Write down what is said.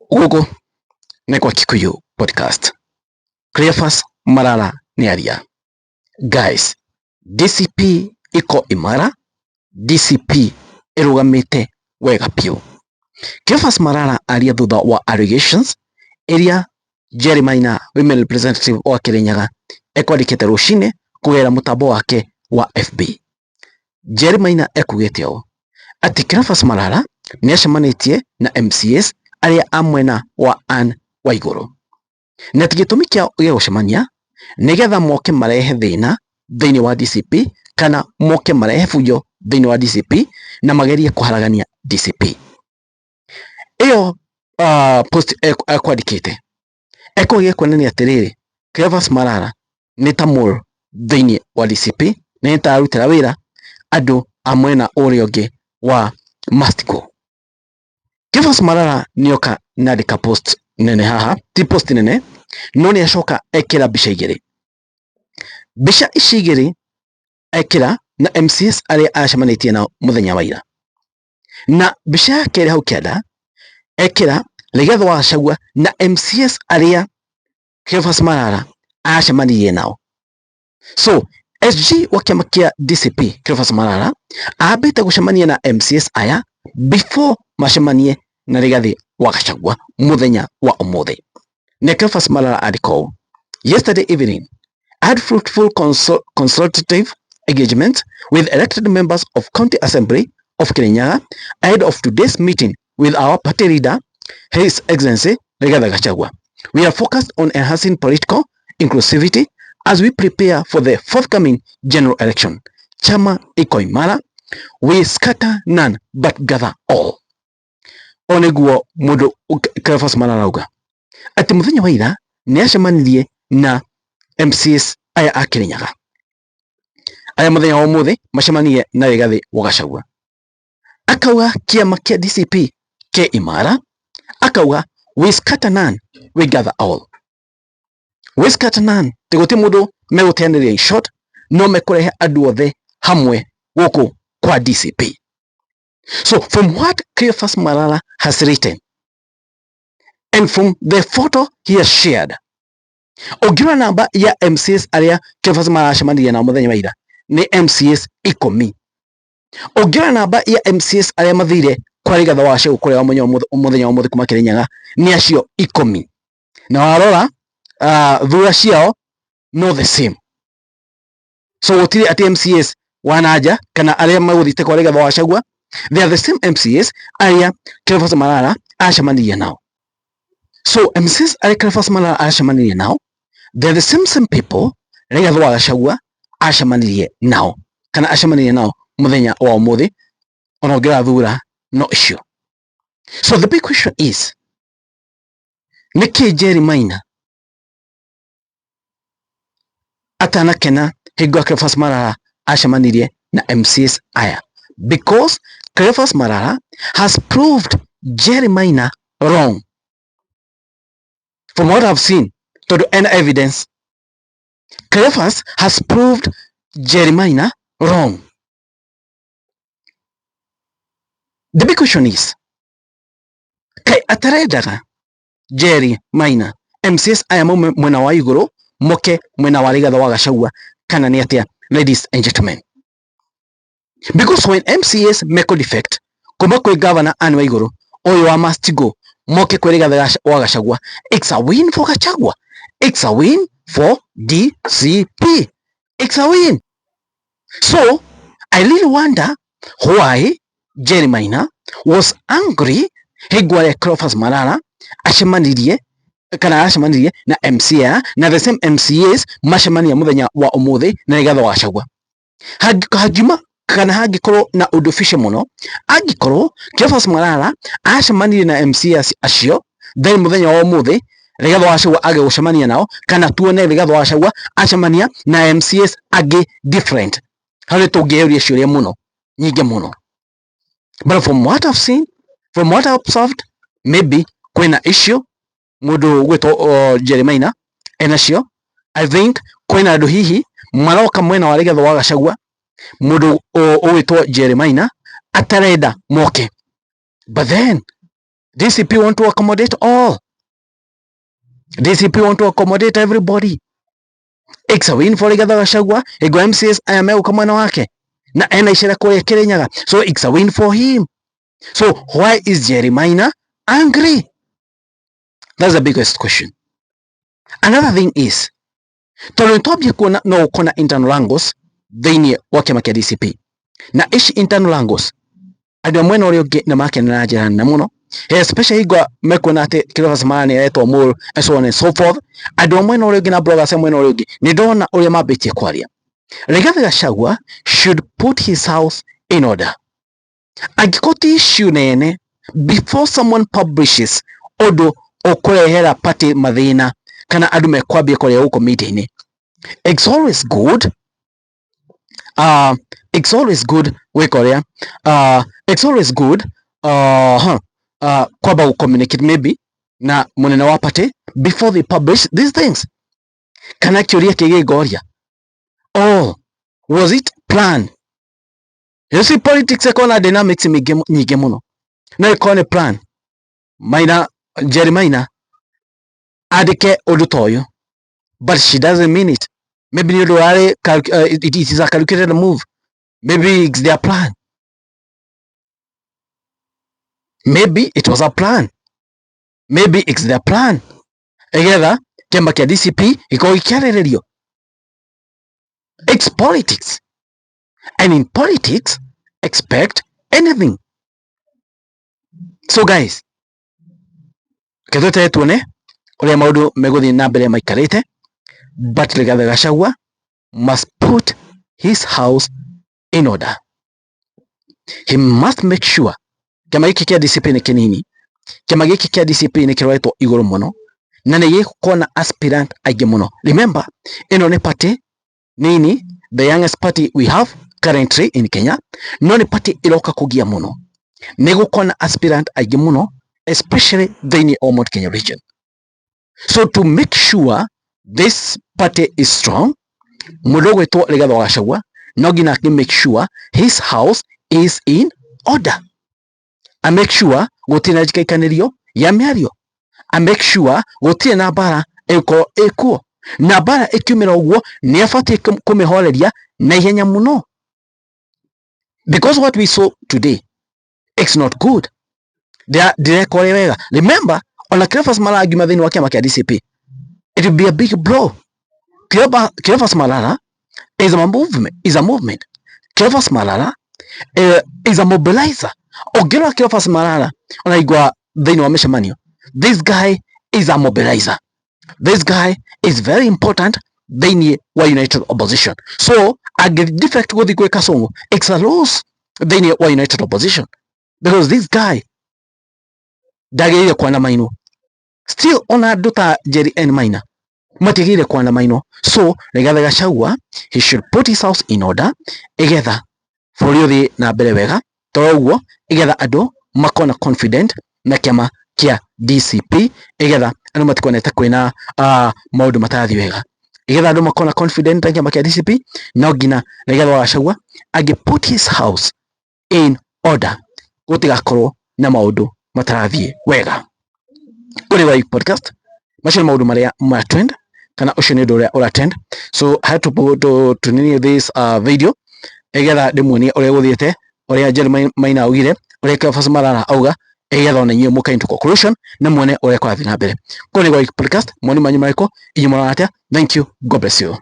Gũkũ nĩ kwa Kikuyu Podcast. Cleophas Malala nĩ aria. Guys, DCP iko imara, DCP ĩrũgamĩte wega biũ. Cleophas Malala aria thutha wa allegations iria Jerry Maina, women representative wa Kirinyaga, ekwandĩkĩte rũcinĩ kũgerera mũtambo wake wa FB. Jerry Maina ekugĩte ũũ atĩ Cleophas Malala nĩ acemanĩtie na MCAs arĩa a mwena wa Anne Waigũrũ na atĩ gĩtũmi kĩao gĩa gũcemania nĩgetha moke marehe thĩna thĩinĩ wa DCP kana moke marehe fujo thĩinĩ wa DCP na magerie kũharagania DCP. Ĩyo post ekwandĩkĩte ekũgeria kuonania atĩrĩrĩ, Cleophas Malala nĩ ta mole thĩinĩ wa DCP na nĩ ta ararutĩra wĩra andũ a mwena ũrĩa ũngĩ wa must go. Cleophas Malala nĩoka na andĩka post nene haha, ti post nene, no nĩ acoka ekĩra mbica igĩrĩ. Mbica ici igĩrĩ ekĩra na MCAs arĩa acemanĩtie nao mũthenya wa ira. Na mbica ya kerĩ hau kĩanda ekĩra Rigathĩ wa Gachagua na MCAs arĩa Cleophas Malala acemanirie nao. So SG wa kĩama kĩa DCP Cleophas Malala ambĩte gũcemania na MCAs aya before macemanie na Rigathĩ wa Gachagua mũthenya wa ũmũthĩ. Na Cleophas Malala andĩka ũũ: Yesterday evening I had fruitful consultative engagement with elected members of County Assembly of Kirinyaga ahead of today's meeting with our party leader, His Excellency Rigathi Gachagua. We are focused on enhancing political inclusivity as we prepare for the forthcoming general election. Chama iko imara, we scatter none but gather all. O nĩguo mũndũ Cleophas Malala auga atĩ mũthenya wa ira nĩ acemanirie na MCAs aya a Kirinyaga aya mũthenya wa ũmũthĩ macemanirie na Rigathĩ wa Gachagua. Akauga kĩama kĩa DCP kĩ imara, akauga we scatter none, we gather all. We scatter none, ti gũtirĩ mũndũ megũteanĩria in short, no mekũrehe andũ othe hamwe gũkũ kwa DCP. So from what Cleophas Malala has written and from the photo he has shared, ũngĩrora namba ya MCAs arĩa Cleophas Malala acemanirie nao mũthenya wa ira nĩ MCAs ikũmi. Ũngĩrora namba ya MCAs arĩa mathire kwa Rigathĩ wa Gachagua kũrĩa mũthenya wa ũmũthĩ kuma Kirinyaga nĩ acio ikũmi. Na warora thura ciao no the same. So gũtirĩ atĩ MCAs wa nanja kana arĩa megũthiĩte kwa Rigathĩ wa Gachagua, they are the same MCAs arĩa Cleophas Malala acemanirie nao. So MCAs arĩa Cleophas Malala acemanirie nao, they are the same people Rigathĩ wa Gachagua acemanirie nao kana acemanirie nao mũthenya wa ũmũthĩ, ona ũngĩrora thura no icio. So the big question is, nĩkĩ Jerry Maina atanakena hingo ya Cleophas Malala acemanirie na MCAs aya? Because Cleophas Malala has proved Jerry Maina wrong. From what I've seen, tondũ ena evidence, Cleophas has proved Jerry Maina wrong. The big question is, kaĩ atarendaga Jerry Maina MCAs aya maume mwena wa igũrũ moke mwena wa Rigathĩ wa Gachagua kana nĩ atĩa, ladies and gentlemen? Because when MCAs meko defect kuma kwĩ governor Anne Waigũrũ ũyũ wa must go moke kwĩ Rigathĩ wa Gachagua, it's a win for Gachagua, it's a win for DCP, it's a win. So I really wonder why Jerry Maina was angry hingo ĩrĩa Cleophas Malala acemanirie kana acemanirie na MCA na the same MCAs macemania mũthenya wa ũmũthĩ na Rigathĩ wa Gachagua. Hangiuma kana hangĩkorwo na ũndũ fishy mũno, angĩkorwo Cleophas Malala acemanirie na MCA acio then mũthenya wa ũmũthĩ Rigathĩ wa Gachagua age gũcemania nao, kana tuone Rigathĩ wa Gachagua acemania na MCAs angĩ different, hau nĩ tũngĩyũria ciũria mũno nyingĩ mũno. But from what I've seen, from what I've observed, maybe kwĩna issue mũndũ ũgwĩtwo Jerry Maina enacio. I think kwĩna andũ hihi maroka mwena wa Rigathĩ wa Gachagua mũndũ ũgwĩtwo Jerry Maina atarenda moke. But then DCP want to accommodate all. DCP want to accommodate everybody. It's a win for Rigathi Gachagua. Ego MCAs aya megũka mwena wake na ena icera kũrĩa Kirinyaga, so it's a win for him. So why is Jerry Maina angry? That's the biggest question. Another thing is, tondũ nĩtwambia kuona no ũkona internal angles thĩinĩ wa kĩama kĩa DCP, na ici internal angles andũ a mwena ũrĩa ũngĩ nĩ makenera na njĩra nene mũno, especially hingo mekuona atĩ Cleophas Malala nĩ aretwo mole and so on and so forth. Andũ a mwena ũrĩa ũngĩ na bloggers a mwena ũrĩa ũngĩ nĩ ndona ũrĩa mambĩtie kwaria. Rigathi Gachagua should put his house in order. Angĩkorwo ti issue nene, before someone publishes ũndũ ũkũrehera party mathĩna kana andũ mekwambia kwaria gũkũ media-inĩ, it's always good, it's always good gwĩka ũrĩa, it's always good, kwamba gũ communicate maybe na mũnene wa party before they publish these things. Kana kĩũria kĩngĩ ngoria, oh, was it plan? You see, politics ĩkoragwo na dynamics nyingĩ mũno. No ĩkorwo nĩ plan Maina, Jerry Maina andĩke ũndũ ta ũyũ, but she doesn't mean it. Maybe nĩ ũndũ ũrarĩ, it is a calculated move. Maybe it's their plan. Maybe it was a plan. Maybe it's their plan igetha kĩama kĩa DCP gĩkorwo gĩkĩarĩrĩrio. It's politics, and in politics expect anything. So guys, reke tweterere tuone ũrĩa maũndũ megũthiĩ na mbere maikarĩte, but Rigathi Gachagua must put his house in order. He must make sure kĩama gĩkĩ kĩa DCP nĩ kĩnini, kĩama gĩkĩ kĩa DCP nĩ kĩroretwo igũrũ mũno na nĩ gĩgũkorwo na aspirant aingĩ mũno. Remember, ĩno nĩ party nini, the youngest party we have currently in Kenya, no nĩ party ĩroka kũgia mũno. Nĩ gũkorwo na aspirant aingĩ mũno, especially thĩinĩ wa Mount Kenya region. So to make sure this party is strong, mũndũ ũgwĩtwo Rigathi wa Gachagua no nginya akĩ make sure his house is in order, a make sure gũtirĩ na njikaikanĩrio ya mĩario, a make sure gũtirĩ na mbara ĩgũkorwo ĩkuo, na mbara ĩkiumĩra ũguo nĩ abatiĩ kũmĩhoreria na ihenya mũno, because what we saw today, it's not good. Ndireka ũrĩa wega. Remember, ona Cleophas Malala angiuma thĩinĩ wa kĩama kĩa DCP, it will be a big blow. Cleophas Malala is a movement, is a movement. Cleophas Malala is a mobilizer. Ũngĩrora Cleophas Malala ona igua thĩinĩ wa mĩcemanio, this guy is a mobilizer. This guy is very important thĩinĩ wa United Opposition. So angĩ defect gũthiĩ gwĩ Kasongo, it's a loss thĩinĩ wa United Opposition, because this guy ndagĩrĩire kwana mainwo. Still ona andũ ta Jerry N Maina matiagĩrĩire kwana mainwo. So Rigathi Gachagua, he should put his house in order igetha bũrũri ũthiĩ na mbere wega, to ũguo igetha andũ makorwo na confident na kĩama kĩa DCP, igetha andũ matikonete kwĩna maũndũ matarathiĩ wega. Igetha andũ makorwo na confident na kĩama kĩa DCP, no nginya Rigathi wa Gachagua angĩ put his house in order, gũtigakorwo na maũndũ matarathiĩ wega. Kũrĩ wa podcast, macio nĩ maũndũ marĩa ma trend, kana ũcio nĩ ũndũ ũrĩa ũra trend. So I had to nini this video igetha ndĩmuonie ũrĩa gũthiĩte, ũrĩa Jerry Maina augire, ũrĩa Cleophas Malala auga, igetha ona inyuĩ mũka into conclusion na muone ũrĩa kũrathiĩ na mbere. Kũrĩ gwa podcast, moni manyu marĩkũ? Inyuĩ mũrona atĩa? Thank you, God bless you.